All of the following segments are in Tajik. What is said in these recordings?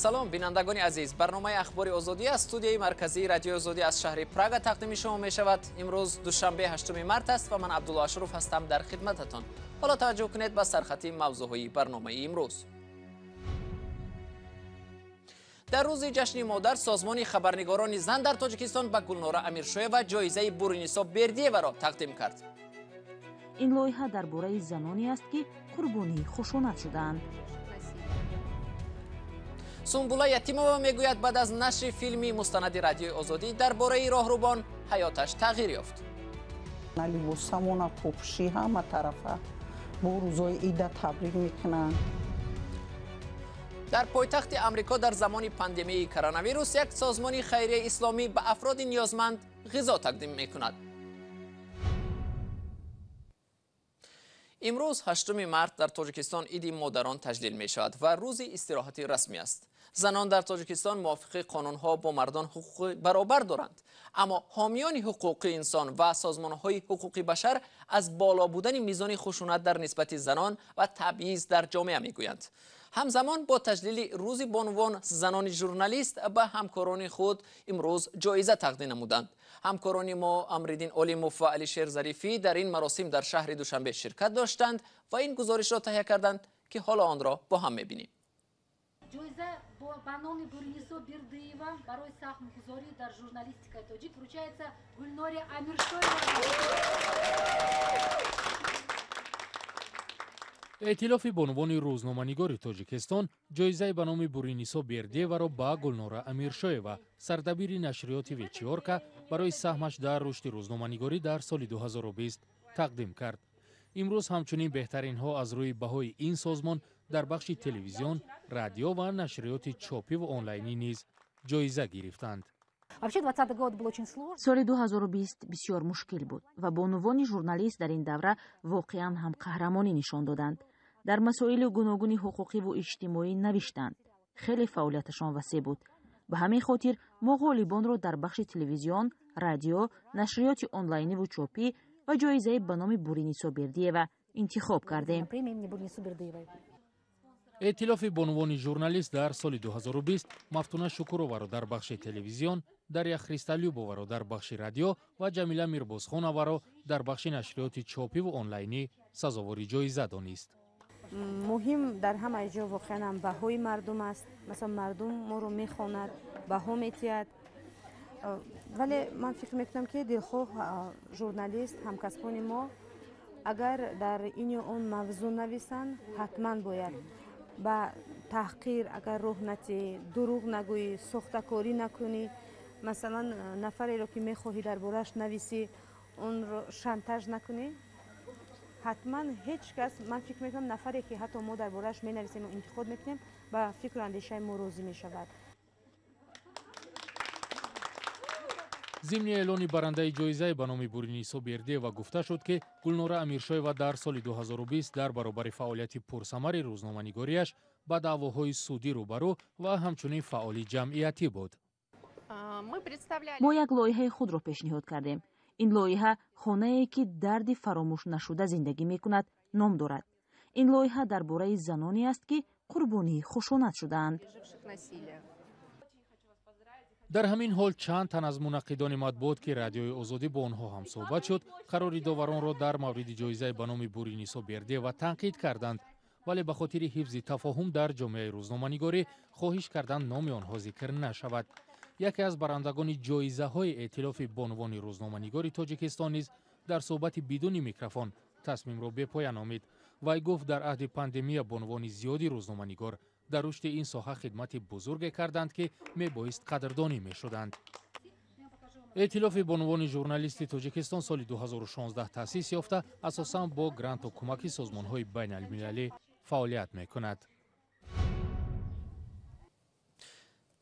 Салом, бинандагони азиз. Барномаи Ахбори Озодӣ аз студияи марказии Радиои Озодӣ аз шаҳри Прага тақдими шумо мешавад. Имрӯз душанбе 8 март аст ва ман Абдулло Ашуров ҳастам дар хидмататон. Ҳоло таваҷҷӯҳ кунед ба сархати мавзӯъҳои барномаи имрӯз. Дар рӯзи ҷашни модар созмони хабарнигорони зан дар Тоҷикистон ба Гулнора Амиршоева ҷоизаи Буринисо Бердиеваро тақдим кард. Ин лоиҳа дар бораи заноне аст, ки қурбонии хушунат шудаанд. Сумбула Ятимова мегӯяд, баъд аз нашри филми мустанади Радиои Озодӣ дар бораи роҳрубон ҳаёташ тағйир ёфт. Либосамона попӯшӣ ҳама тарафа бо рӯзои ида табрик мекунанд. Дар пойтахти Амрико дар замони пандемияи коронавирус як созмони хайрияи исломӣ ба афроди ниёзманд ғизо тақдим мекунад. Имрӯз 8 март дар Тоҷикистон иди модарон таҷлил мешавад ва рӯзи истироҳати расмӣ аст. Занон дар Тоҷикистон мувофиқи қонунҳо бо мардон ҳуқуқи баробар доранд, аммо ҳомиёни ҳуқуқи инсон ва созмонҳои ҳуқуқи башар аз боло будани мизони хушунат дар нисбати занон ва табъиз дар ҷомеа мегӯянд. Ҳамзамон бо таҷлили рӯзи бонувон занони журналист ба ҳамкорони худ имрӯз ҷоиза тақдим намуданд. Ҳамкорони мо Амриддин Олимов ва Алишер Зарифӣ дар ин маросим дар шаҳри Душанбе ширкат доштанд ва ин гузоришро таҳия карданд, ки ҳоло онро бо ҳам мебинем. Ҷоиза ба номи Буринисо Бердиева барои саҳмгузорӣ дар журналистикаи тоҷик вручается Гулноре Амиршоева. Эътилофи бонувони рӯзноманигори Тоҷикистон ҷоизаи ба номи Буринисо Бердиеваро ба Гулнора Амиршоева, сардабири нашриёти Вечиёрка, барои саҳмаш дар рушди рӯзноманигорӣ дар соли 2020 тақдим кард. Имрӯз ҳамчунин беҳтаринҳо аз рӯи баҳои ин созмон дар бахши телевизион, радио ва нашриёти чопиву онлайнӣ низ ҷоиза гирифтанд. Соли 2020 бисёр мушкил буд ва бонувони журналист дар ин давра воқеан ҳам қаҳрамонӣ нишон доданд. Дар масоили гуногуни ҳуқуқиву иҷтимоӣ навиштанд. Хеле фаъолияташон васеъ буд. Ба ҳамин хотир мо ғолибонро дар бахши телевизион, радио, нашриёти онлайниву чопӣ ва ҷоизаи ба номи Буринисо Бердиева интихоб кардем. Эътилофи бонувони журналист дар соли 2020 Мафтуна Шукуроваро дар бахши телевизион, Дарья Христалюбоваро дар бахши радио ва Ҷамила Мирбозхоноваро дар бахши нашриёти чопиву онлайнӣ сазовори ҷоиза донист. Муҳим дар ҳамаи ҷо воқеан ҳам баҳои мардум аст. Масалан, мардум моро мехонад, баҳо метиҳад. Вале ман фикр мекунам, ки дилхоҳ журналист, ҳамкасбони мо агар дар ин ё он мавзӯъ нависанд, ҳатман бояд ба таҳқир агар роҳ натиҳӣ, дурӯғ нагӯӣ, сохтакорӣ накунӣ. Масалан, нафареро ки мехоҳӣ дар борааш нависӣ, онро шантаж накунӣ. Ҳатман ҳеҷ кас, ман фикр мекунам, нафаре ки ҳатто мо дар борааш менависем ва интиқод мекунем, ба фикру андешаи мо розӣ мешавад. Зимни эълони барандаи ҷоизаи ба номи Буринисо Бердиева гуфта шуд, ки Гулнора Амиршоева дар соли 2020 дар баробари фаъолияти пурсамари рӯзноманигориаш ба даъвоҳои судӣ рӯбарӯ ва ҳамчунин фаъоли ҷамъиятӣ буд. Мо як лоиҳаи худро пешниҳод кардем. Ин лоиҳа хонае, ки дарди фаромӯш нашуда зиндагӣ мекунад, ном дорад. Ин лоиҳа дар бораи заноне аст, ки қурбонии хушунат шудаанд. Дар ҳамин ҳол чанд тан аз мунаққидони матбуот, ки Радиои Озодӣ бо онҳо ҳамсӯҳбат шуд, қарори доваронро дар мавриди ҷоизаи ба номи Буринисо Бердиева танқид карданд, вале ба хотири ҳифзи тафоҳум дар ҷомеаи рӯзноманигорӣ хоҳиш карданд номи онҳо зикр нашавад. Яке аз барандагони ҷоизаҳои эътилофи бонувони рӯзноманигори Тоҷикистон низ дар суҳбати бидуни микрофон тасмимро бепоя номид. Вай гуфт, дар аҳди пандемия бонувони зиёди рӯзноманигор дар рушди ин соҳа хидмати бузурге карданд, ки мебоист қадрдонӣ мешуданд. Эътилофи бонувони журналисти Тоҷикистон соли 2016 таъсис ёфта, асосан бо гранту кӯмаки созмонҳои байналмилалӣ фаъолият мекунад.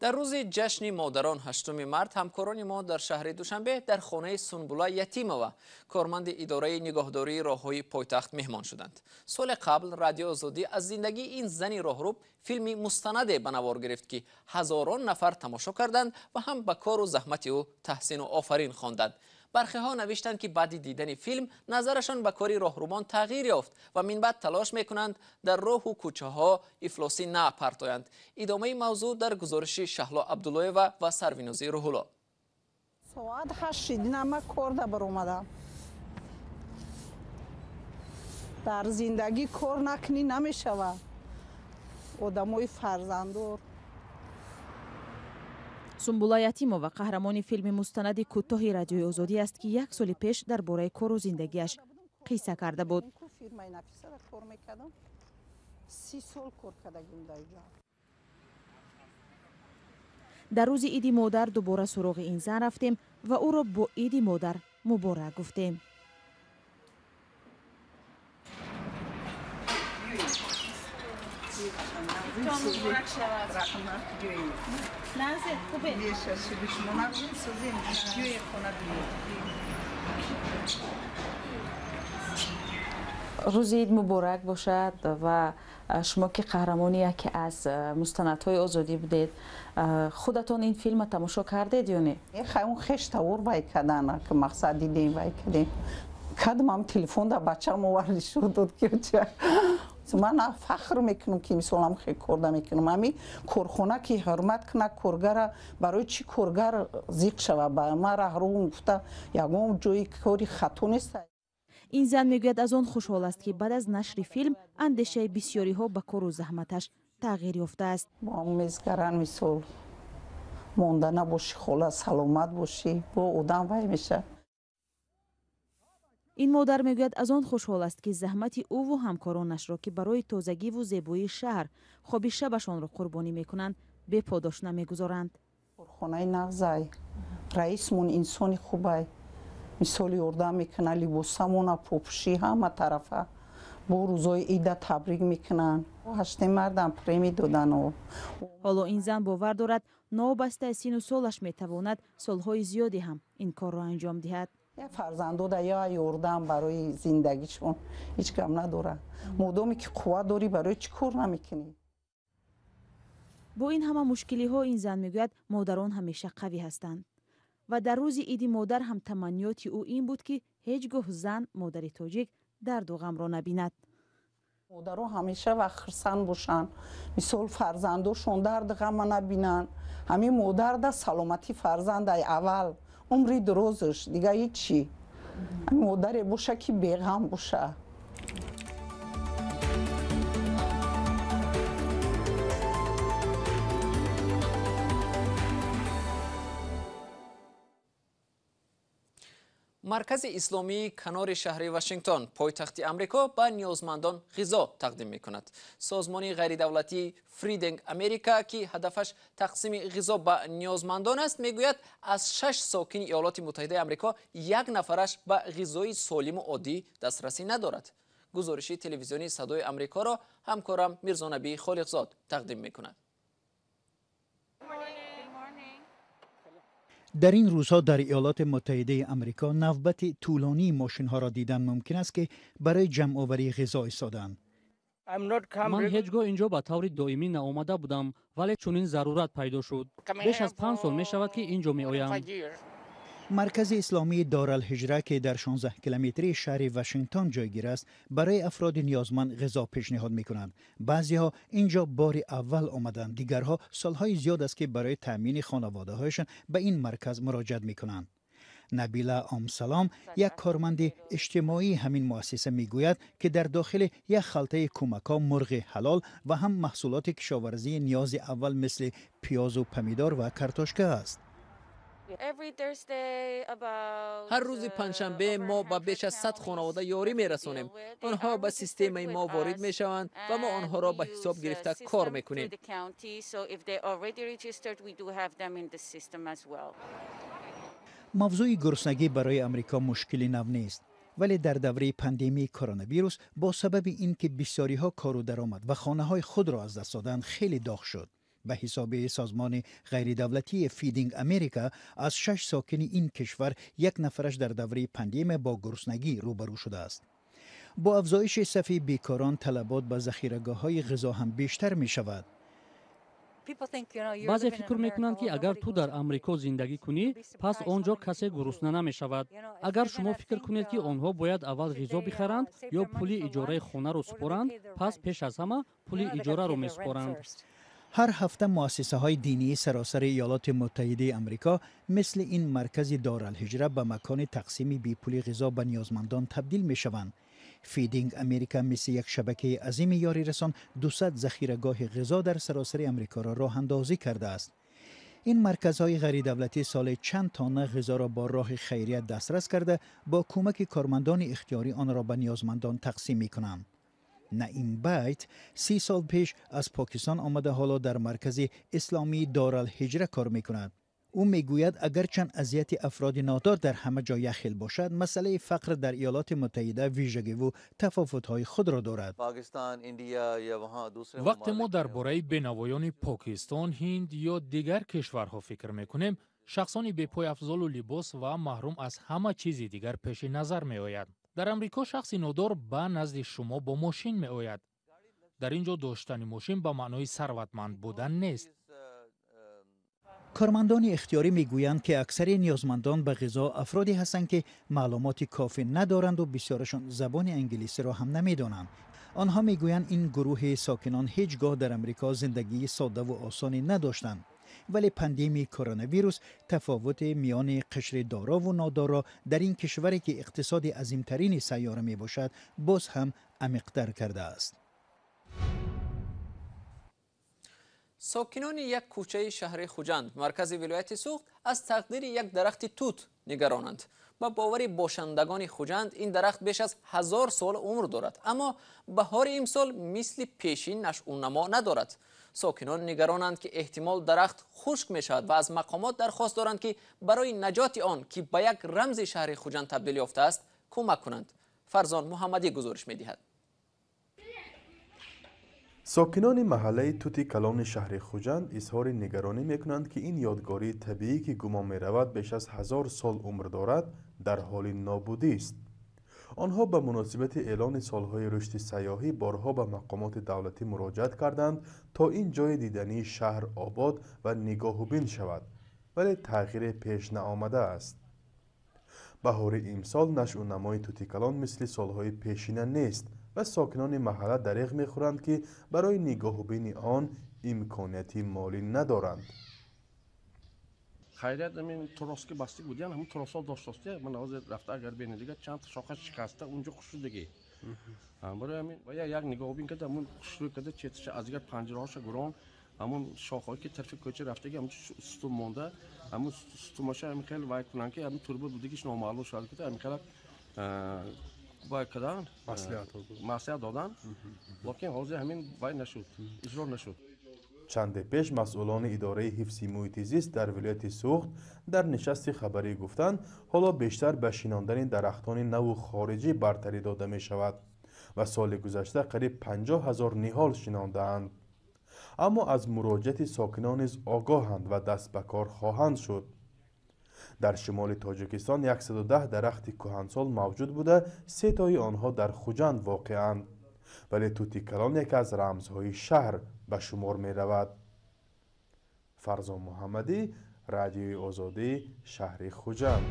Дар рӯзи ҷашни модарон 8 март ҳамкорони мо дар шаҳри Душанбе дар хонаи Сунбула Ятимова, корманди идораи нигоҳдории роҳҳои пойтахт, меҳмон шуданд. Соли қабл Радиои Озодӣ аз зиндагии ин зани роҳруб филми мустанаде ба навор гирифт, ки ҳазорон нафар тамошо карданд ва ҳам ба кору заҳмати ӯ таҳсину офарин хонданд. Бархиҳо навиштанд, ки баъди дидани филм назарашон ба кори роҳрубон тағйир ёфт ва минбаъд талош мекунанд дар роҳу кӯчаҳо ифлосӣ напартоянд. Идомаи мавзӯъ дар гузориши Шаҳло Абдуллоева ва Сарвинози Рӯҳулло. Соат 8 динама кор да баромадам. Дар зиндагӣ кор накунӣ намешавад. Одамои фарзанддор. Сумбула Ятимова қаҳрамони филми мустанади кӯтоҳи Радиои Озодӣ аст, ки як соли пеш дар бораи кору зиндагиаш қисса карда буд. Фирмаи Нафисара кор мекардам. 30 сол кор кардагим дар ҷо. Дар рӯзи Иди модар дубора суроғи ин зан рафтем ва ӯро бо Иди модар муборак гуфтем. Рӯзи ид муборак бошад ва шумо ки қаҳрамони яке аз мустанадҳои Озодӣ будед, худатон ин филмро тамошо кардед ё не? Он хештавор вай кардана, ки мақсад дидем, вай кардем. Кадмам телефон да бачам оварди шуд дод, ки ман фахр мекунам, ки мисолам хе корда мекунам. Ами корхона ки ҳурмат куна коргара, барои чӣ коргар зиқ шава? Ба ман раҳрӯ гуфта ягон ҷои кори хато нест. Ин зан мегӯяд, аз он хушҳол аст, ки баъд аз нашри филм андешаи бисёриҳо ба кору заҳматаш тағйир ёфтааст. Бо мезгаран мисол монда набошӣ, хола, саломат бошӣ, бо одам вай меша. Ин модар мегӯяд, аз он хушҳол аст, ки заҳмати ӯву ҳамкоронашро, ки барои тозагиву зебоии шаҳр хоби шабашонро қурбонӣ мекунанд, беподош намегузоранд. Корхонаи нағзай, раисмон инсони хубай, мисоли ёрдам мекунад, либосамона, попӯшӣ ҳама тарафа. Бо рӯзои ида табрик мекунанд. Ҳаште мардам премӣ додан. Ҳоло ин зан бовар дорад, новобаста сину солаш метавонад солҳои зиёде ҳам ин корро анҷом диҳад. Я фарзандода я ёрдам барои зиндагишон ҳеҷ гап надорад. Модоме ки қувват дорӣ, барои чӣ кор намекунӣ? Бо ин ҳама мушкилиҳо ин зан мегӯяд, модарон ҳамеша қавӣ ҳастанд ва дар рӯзи Иди модар ҳам таманниёти ӯ ин буд, ки ҳеҷ гоҳ зан, модари тоҷик, дарду ғамро набинад. Модаро ҳамеша вақт хурсанд бошанд, мисол фарзандошон дарду ғама набинанд. Ҳамин модарда саломатӣ фарзандай аввал, умри дурозаш, дига ҳеҷ чӣ. Модаре боша, ки беғам боша. Маркази исломии канори шаҳри Вашингтон, пойтахти Амрико, ба ниёзмандон ғизо тақдим мекунад. Созмони ғайридавлатии Фридинг Америка, ки ҳадафаш тақсими ғизо ба ниёзмандон аст, мегӯяд, аз шаш сокини Иёлоти Муттаҳидаи Амрико як нафараш ба ғизои солиму оддӣ дастрасӣ надорад. Гузориши телевизиони Садои Амрикоро ҳамкорам Мирзонабӣ Холиқзод тақдим мекунад. Дар ин рӯзҳо дар Иёлоти Муттаҳидаи Амрико навбати тӯлонии мошинҳоро дидан мумкин аст, ки барои ҷамъоварии ғизо истодаанд. Ман ҳеҷ гоҳ инҷо ба таври доимӣ наомада будам, вале чунин зарурат пайдо шуд. Беш аз 5 сол мешавад, ки инҷо меоям. Маркази исломии Доралҳиҷра, ки дар 16 километрии шаҳри Вашингтон ҷойгир аст, барои афроди ниёзманд ғизо пешниҳод мекунад. Баъзеҳо инҷо бори аввал омаданд, дигарҳо солҳои зиёд аст, ки барои таъмини хонаводаҳояшон ба ин марказ муроҷиат мекунанд. Набила Омсалом, як корманди иҷтимоии ҳамин муассиса, мегӯяд, ки дар дохили як халтаи кӯмакҳо мурғи ҳалол ва ҳам маҳсулоти кишоварзии ниёзи аввал, мисли пиёзу помидор ва картошка аст. Ҳар рӯзи панҷшанбе мо ба беш аз 100 хонавода ёрӣ мерасонем. Онҳо ба системаи мо ворид мешаванд ва мо онҳоро ба ҳисоб гирифта кор мекунем. Мавзӯи гуруснагӣ барои Амрико мушкили нав нест, вале дар давраи пандемияи коронавирус, бо сабаби ин ки бисёриҳо кору даромад ва хонаҳои худро аз даст доданд, хеле доғ шуд. Ба ҳисоби созмони ғайридавлатии Фидинг Америка, аз шаш сокини ин кишвар як нафараш дар давраи пандемия бо гуруснагӣ рӯбарӯ шудааст. Бо афзоиши сафи бекорон, талабот ба захирагоҳҳои ғизо ҳам бештар мешавад. Баъзе фикр мекунанд, ки агар ту дар Амрико зиндагӣ кунӣ, пас он ҷо касе гурусна намешавад. Агар шумо фикр кунед, ки онҳо бояд аввал ғизо бихаранд ё пули иҷораи хонаро супоранд, пас пеш аз ҳама пули иҷораро месупоранд. Ҳар ҳафта муассисаҳои динии саросари Иёлоти Муттаҳидаи Амрико мисли ин маркази Доралҳиҷра ба макони тақсими бепули ғизо ба ниёзмандон табдил мешаванд. Feeding America мисли як шабакаи азими ёрирасон 200 захирагоҳи ғизо дар саросари Амрикоро роҳандозӣ кардааст. Ин марказҳои ғайридавлатӣ соли чанд тонна ғизоро бо роҳи хайрият дастрас карда, бо кӯмаки кормандони ихтиёрӣ онро ба ниёзмандон тақсим мекунанд. Наим Байт 30 сол пеш аз Покистон омада, ҳоло дар маркази исломии Доралҳиҷра кор мекунад. Ӯ мегӯяд, агарчанд азияти афроди нодор дар ҳама ҷо якхел бошад, масъалаи фақр дар Иёлоти Муттаҳида вижагиву тафовутҳои худро дорад. Вақте мо дар бораи бенавоёни Покистон, Ҳинд ё дигар кишварҳо фикр мекунем, шахсони бепойафзолу либос ва маҳрум аз ҳама чизи дигар пеши назар меояд. Дар Амрико шахси нодор ба назди шумо бо мошин меояд. Дар ин ҷо доштани мошин ба маънои сарватманд будан нест. Кормандони ихтиёрӣ мегӯянд, ки аксари ниёзмандон ба ғизо афроде ҳастанд, ки маълумоти кофӣ надоранду бисёрашон забони англисиро ҳам намедонанд. Онҳо мегӯянд, ин гурӯҳи сокинон ҳеҷ гоҳ дар Амрико зиндагии соддаву осоне надоштанд, вале пандемияи коронавирус тафовути миёни қишри дорову нодорро дар ин кишваре, ки иқтисоди азимтарини сайёра мебошад, боз ҳам амиқтар кардааст. Сокинони як кӯчаи шаҳри Хуҷанд, маркази вилояти Суғд, аз тақдири як дарахти тут нигаронанд. Ба бовари бошандагони Хуҷанд, ин дарахт беш аз 1000 сол умр дорад, аммо баҳори имсол мисли пешин нашъунамо надорад. Сокинон нигаронанд, ки эҳтимол дарахт хушк мешавад ва аз мақомот дархост доранд, ки барои наҷоти он, ки ба як рамзи шаҳри Хуҷанд табдил ёфтааст, кӯмак кунанд. Фарзон Муҳаммадӣ гузориш медиҳад. Сокинони маҳаллаи Тути Калони шаҳри Хуҷанд изҳори нигаронӣ мекунанд, ки ин ёдгории табиӣ, ки гумон меравад беш аз 1000 сол умр дорад, дар ҳоли нобудист. Онҳо ба муносибати эълони солҳои рушди сайёҳӣ борҳо ба мақомоти давлатӣ муроҷиат карданд, то ин ҷои дидании шаҳр обод ва нигоҳубин шавад, вале тағйире пеш наомадааст. Баҳори имсол нашъунамои Тути Калон мисли солҳои пешина нест ва сокинони маҳалла дареғ мехӯранд, ки барои нигоҳубини он имконияти молӣ надоранд. Хайрият ҳамин трос ки бастик будиян, ҳамин тросҳо доштостия. Ман ҳозир рафта агар бинед, дига чанд шоха шикаста унҷо хушшудагӣ. Барои ҳамин ва як нигоҳубин карда, ҳамун хушрӯй карда, четиша аз дигар панҷираҳоша гурон, ҳамун шохҳое ки тарафи кӯча рафтаги, ҳамун сутун монда, ҳамун сутунмаша ҳамин хел вай кунанд, ки ҳамин турба будагиш номаълум шуд, ки ҳамин хел вай кардан, маслиҳат додан, лекин ҳозир ҳамин вай нашуд, иҷро нашуд. Чанде пеш масъулони идораи ҳифзи муҳити зист дар вилояти Суғд дар нишасти хабарӣ гуфтанд, ҳоло бештар ба шинондани дарахтони наву хориҷӣ бартарӣ дода мешавад ва соли гузашта қариб 50 000 ниҳол шинондаанд. Аммо аз муроҷиати сокинон низ огоҳанд ва даст ба кор хоҳанд шуд. Дар шимоли Тоҷикистон 110 дарахти кӯҳансол мавҷуд буда, сетои онҳо дар Хуҷанд воқеанд. Вале Тути Калон яке аз рамзҳои шаҳр ба шумор меравад. Фарзон Муҳаммадӣ, Радиои Озодӣ, шаҳри Хуҷанд.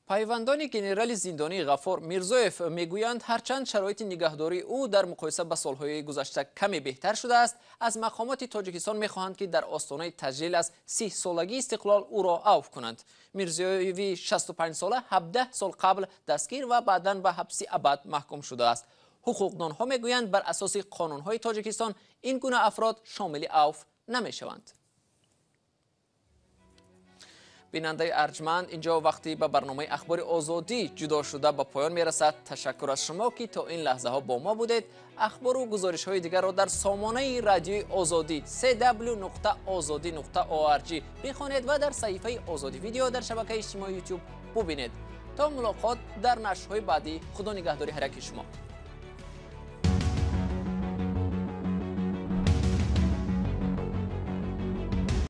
Пайвандони генерали зиндонии Ғаффор Мирзоев мегӯянд, ҳарчанд шароити нигаҳдории ӯ дар муқоиса ба солҳои гузашта каме беҳтар шудааст, аз мақомоти Тоҷикистон мехоҳанд, ки дар остонаи таҷлил аз 30-солагии истиқлол ӯро авф кунанд. Мирзоеви 65-сола 17 сол қабл дастгир ва баъдан ба ҳабси абад маҳкум шудааст. Ҳуқуқдонҳо мегӯянд, бар асоси қонунҳои Тоҷикистон ин гуна афрод шомили авф намешаванд. Бинандаи арҷманд, инҷо вақти ба барномаи Ахбори Озодӣ ҷудо шуда ба поён мерасад. Ташаккур аз шумо, ки то ин лаҳзаҳо бо мо будед. Ахбору гузоришҳои дигарро дар сомонаи радиои Озодӣ cw.ozodi.org бихонед ва дар саҳифаи Озодӣ видео дар шабакаи иҷтимоии YouTube бубинед. То мулоқот дар нашрҳои баъдӣ, Худо нигаҳдори ҳар яки шумо.